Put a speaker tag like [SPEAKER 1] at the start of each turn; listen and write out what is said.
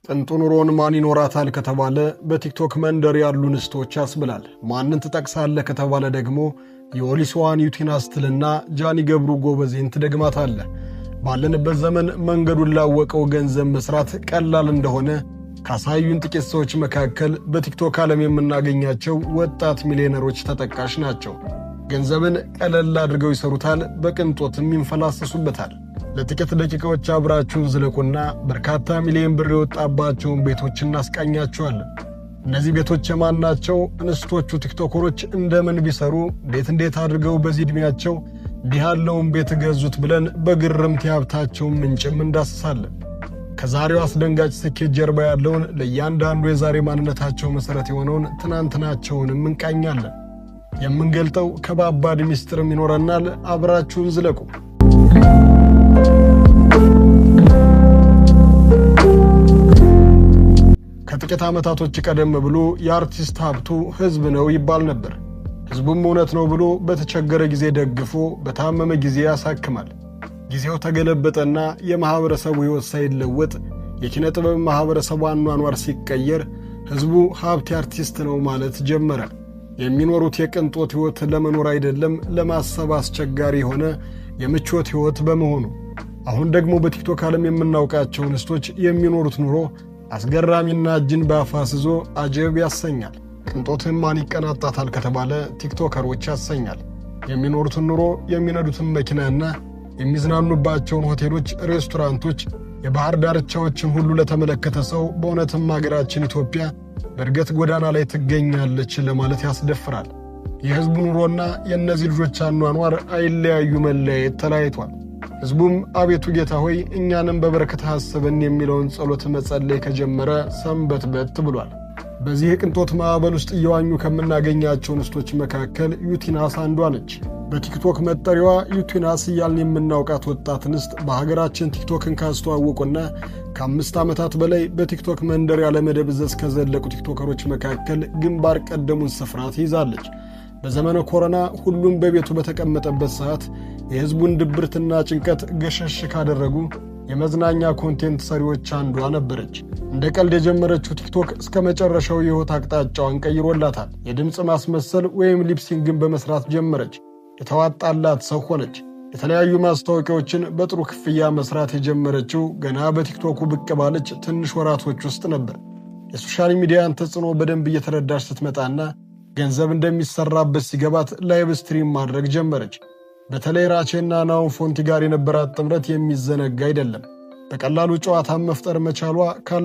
[SPEAKER 1] ቅንጡ ኑሮን ማን ይኖራታል ከተባለ በቲክቶክ መንደር ያሉ እንስቶች ያስብላል። ማንን ትጠቅሳለህ ከተባለ ደግሞ የወሊሶዋን ዩቲናስ ትልና ጃኒ ገብሩ ጎበዜን ትደግማታለህ። ባለንበት ዘመን መንገዱን ላወቀው ገንዘብ መስራት ቀላል እንደሆነ ካሳዩን ጥቂት ሰዎች መካከል በቲክቶክ ዓለም የምናገኛቸው ወጣት ሚሊዮነሮች ተጠቃሽ ናቸው። ገንዘብን ቀለል አድርገው ይሰሩታል፣ በቅንጦትም ይንፈላሰሱበታል። ለጥቂት ደቂቃዎች አብራችሁን ዝለቁና በርካታ ሚሊዮን ብር የወጣባቸውን ቤቶች እናስቃኛችኋለን። እነዚህ ቤቶች የማን ናቸው? እንስቶቹ ቲክቶከሮች እንደምን ቢሰሩ፣ እንዴት እንዴት አድርገው በዚህ ዕድሜያቸው እንዲህ ያለውን ቤት ገዙት ብለን በግርምት የሀብታቸውን ምንጭም እንዳስሳለን። ከዛሬው አስደንጋጭ ስኬት ጀርባ ያለውን ለእያንዳንዱ የዛሬ ማንነታቸው መሠረት የሆነውን ትናንትናቸውንም እንቃኛለን። የምንገልጠው ከባባድ ሚስጥርም ይኖረናል። አብራችሁን ዝለቁ። ከጥቂት ዓመታቶች ቀደም ብሎ የአርቲስት ሀብቱ ሕዝብ ነው ይባል ነበር። ሕዝቡም እውነት ነው ብሎ በተቸገረ ጊዜ ደግፎ በታመመ ጊዜ ያሳክማል። ጊዜው ተገለበጠና የማኅበረሰቡ ሕይወት ሳይለወጥ የኪነ ጥበብ ማኅበረሰቡ አኗኗር ሲቀየር ሕዝቡ ሀብት የአርቲስት ነው ማለት ጀመረ። የሚኖሩት የቅንጦት ሕይወት ለመኖር አይደለም፣ ለማሰብ አስቸጋሪ የሆነ የምቾት ሕይወት በመሆኑ። አሁን ደግሞ በቲክቶክ ዓለም የምናውቃቸው እንስቶች የሚኖሩት ኑሮ አስገራሚና እጅን በአፍ አስይዞ አጀብ ያሰኛል። ቅንጦትን ማን ይቀናጣታል ከተባለ ቲክቶከሮች ያሰኛል። የሚኖሩትን ኑሮ፣ የሚነዱትን መኪናና የሚዝናኑባቸውን ሆቴሎች፣ ሬስቶራንቶች፣ የባህር ዳርቻዎችን ሁሉ ለተመለከተ ሰው በእውነትም ሀገራችን ኢትዮጵያ በእድገት ጎዳና ላይ ትገኛለች ለማለት ያስደፍራል። የሕዝቡ ኑሮና የእነዚህ ልጆች አኗኗር አይለያዩ መለያየት ተለያይቷል። ሕዝቡም አቤቱ ጌታ ሆይ እኛንም በበረከት አስበን የሚለውን ጸሎት መጸለይ ከጀመረ ሰንበትበት ብሏል። በዚህ የቅንጦት ማዕበል ውስጥ እየዋኙ ከምናገኛቸው እንስቶች መካከል ዩቲናስ አንዷ ነች። በቲክቶክ መጠሪያዋ ዩቲናስ እያልን የምናውቃት ወጣት እንስት በሀገራችን ቲክቶክን ካስተዋወቁና ከ5 ዓመታት በላይ በቲክቶክ መንደር ያለመደብዘዝ ከዘለቁ ቲክቶከሮች መካከል ግንባር ቀደሙን ስፍራ ትይዛለች። በዘመነ ኮሮና ሁሉም በቤቱ በተቀመጠበት ሰዓት የሕዝቡን ድብርትና ጭንቀት ገሸሽ ካደረጉ የመዝናኛ content ሰሪዎች አንዷ ነበረች። እንደ ቀልድ የጀመረችው ቲክቶክ እስከ መጨረሻው የሕይወት አቅጣጫዋን ቀይሮላታል። የድምፅ ማስመሰል ወይም lip sync ን በመስራት ጀመረች። የተዋጣላት ሰው ሆነች። የተለያዩ ማስታወቂያዎችን በጥሩ ክፍያ መስራት የጀመረችው ገና በቲክቶኩ ብቅ ባለች ትንሽ ወራቶች ውስጥ ነበር። የ social media ን ተጽዕኖ በደንብ እየተረዳች ስትመጣና ገንዘብ እንደሚሰራበት ሲገባት live stream ማድረግ ጀመረች። በተለይ ራቼና ናውን ፎንቲ ጋር የነበራት ጥምረት የሚዘነጋ አይደለም። በቀላሉ ጨዋታን መፍጠር መቻሏ ካለ